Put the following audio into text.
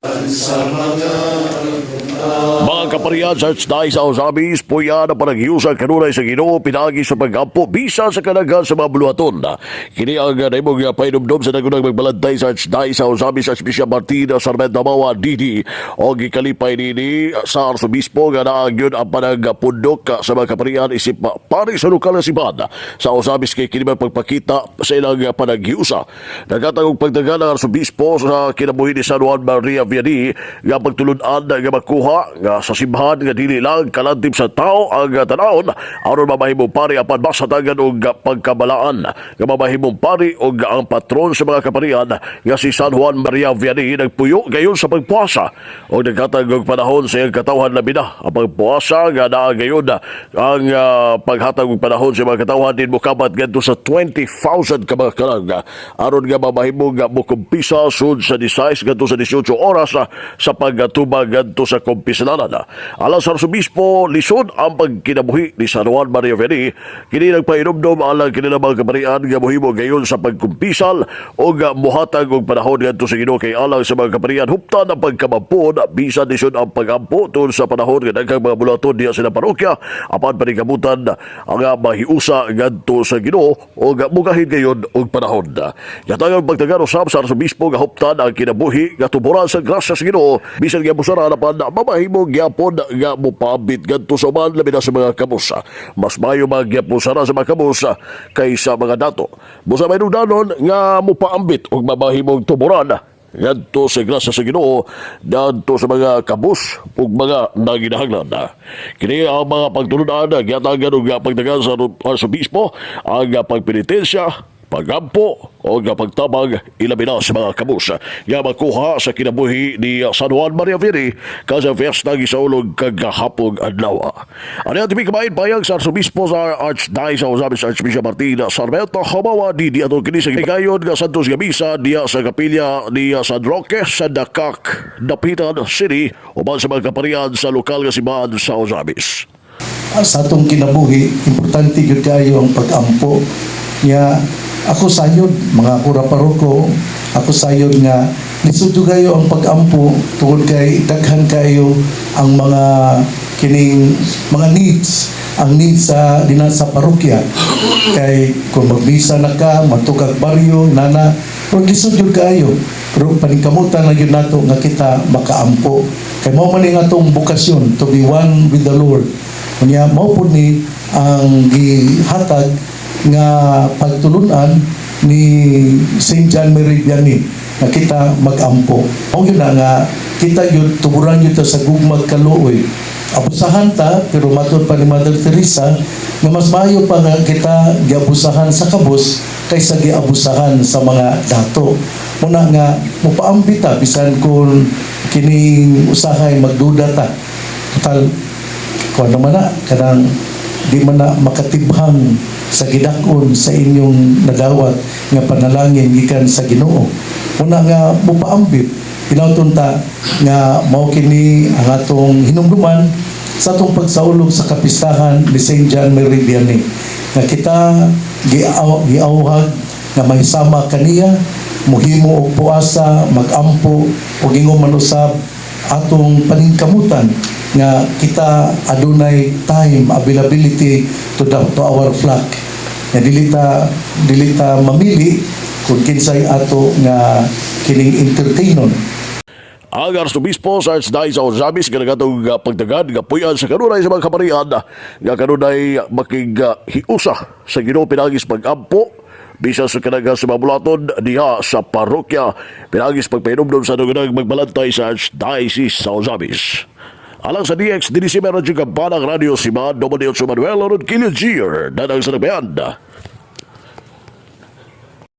Sa mga Mga kaparian sa Archdiocese sa Ozamiz, puya na panaghiusa kanunay sa Ginoo pinaagi sa pag-ampo bisan sa kadaghan sa mga buluhaton. Kini ang nahimong pahinumdom sa nagunang magbalantay sa Archdiocese sa Ozamiz, Archbishop Martin Sarmento Mawa Didi, o gikalipay nini sa Arsobispo nga naa gyud ang panagpundok sa mga kaparian isip pari sa lokal nga simbahan sa Ozamiz kay kini man pagpakita sa ilang panaghiusa. Naghatag og pagdagan ang Arsobispo sa kinabuhi ni San Juan Maria Vianney nga pagtulun-an nga makuha nga sa simbahan nga dili lang kalantib sa tao ang tanawon aron mamahimong pari, apan mas hatagan og pagkabalaan nga mamahimong pari, og ang patron sa mga kaparian nga si San Juan Maria Vianney nagpuyo gayon sa pagpuasa og naghatag og panahon sa iyang katawhan. Labi na ang pagpuasa nga naa gayon ang paghatag og panahon sa mga katawhan din mokabat ngadto sa 20,000 ka mga kalag aron nga mamahimong nga mokumpisa sud sa 16 ngadto sa 18 oras sa pagtubag ngadto sa kumpisalanan. Alang sa Arsobispo, lisod ang pagkinabuhi ni San Juan Maria Vianney. Kini nagpahinumdom alang kini mga kaparian nga mohimo gayon sa pagkumpisal o nga mohatag og panahon ngadto sa Ginoo, kay alang sa mga kaparian huptan ang pagkamampon bisan lisod ang pagampo tungod sa panahon nga daghang mga buluhaton diha sa parokya, apan paningkamutan ang mahiusa ngadto sa Ginoo o mugahin gayon og panahon. Yatagan pagtagan usab sa Arsobispo nga huptan ang kinabuhi nga tuburan sa grasya sa Ginoo bisan nga busaran, apan mamahimo gyapon nga mopaambit ngadto sa uban, labi na sa mga kabus. Mas mayo magyapon sa mga kabus kaysa mga dato. Busa may danon nga mopaambit og mamahimong tuburan ngadto sa grasya sa Ginoo ngadto sa mga kabus ug mga nanginahanglan. Kini ang mga pagtulunan gihatagan og pagdagan sa Arsobispo: ang pagpenitensya, pagampo o nga pagtabang, ilabi na sa mga kabus nga makuha sa kinabuhi ni San Juan Maria Vianney kada fiesta gisaulog kagahapong adlaw. Ano ang tibi kumain payag sa Arsobispo sa Archdiocese sa Ozamiz, Archbishop Martin Sarmento Hamawa di atong kini sa gigayon nga Santos nga Misa diya sa kapilya ni San Roque sa Dakak, Dapitan City, uban sa mga kaparian sa lokal nga simbahan sa Ozamiz. Sa atong kinabuhi, importante gyud kayo ang pag-ampo. Nya ako sayod, mga kura paroko, ako sayod nga lisod jud kayo ang pag-ampo tungod kay daghan kayo ang mga kining mga needs, ang needs sa dinha sa parokya, kay kung magmisa na ka, matukag baryo nana, pero lisod jud kayo, pero paningkamutan na gyud nato nga kita makaampo kay mao man ning atong bokasyon to be one with the Lord. Unya mao pud ni ang gihatag nga pagtulunan ni Saint John Mary Vianney nga kita magampo. Mao gyud na nga kita gyud tuburan gyud ta sa gugmag kaluoy. Abusahan ta, pero matod pa ni Mother Teresa nga mas maayo pa nga kita giabusahan sa kabus kaysa giabusahan sa mga dato. Muna nga mopaambit ta bisan kung kining usahay magduda ta. Total kung ano man na, kanang di man na makatibhang sa gidak-on sa inyong nadawat nga panalangin gikan sa Ginoo. Muna nga mupaambit, hinawton ta nga mao kini ang atong hinumduman sa atong pagsaulog sa kapistahan ni Saint John Mary Vianney nga kita giawhag nga mahisama kaniya, muhimo og puasa, magampo ug ingon man usab atong paningkamutan nga kita adunay time availability to our flock, nga dili ta mamili kung kinsay ato nga kining entertainon. Ang Arsobispo sa Archdiocese sa Ozamiz nga nagatong pagdagan nga puyan sa kanunay sa mga kaparian nga kanunay makighiusa sa Ginoo pinaagis pag-ampo bisan sa kadaghan sa mga buluhaton diha sa parokya pinaagis pagpahinumdom sa nagunang magbalantay sa Archdiocese sa Ozamiz. Alang sa DX, dinhi si Radyo Kampana, Radio Simbahan, Dominio Manuel, Ronquillo G. Danang sa nagbayan.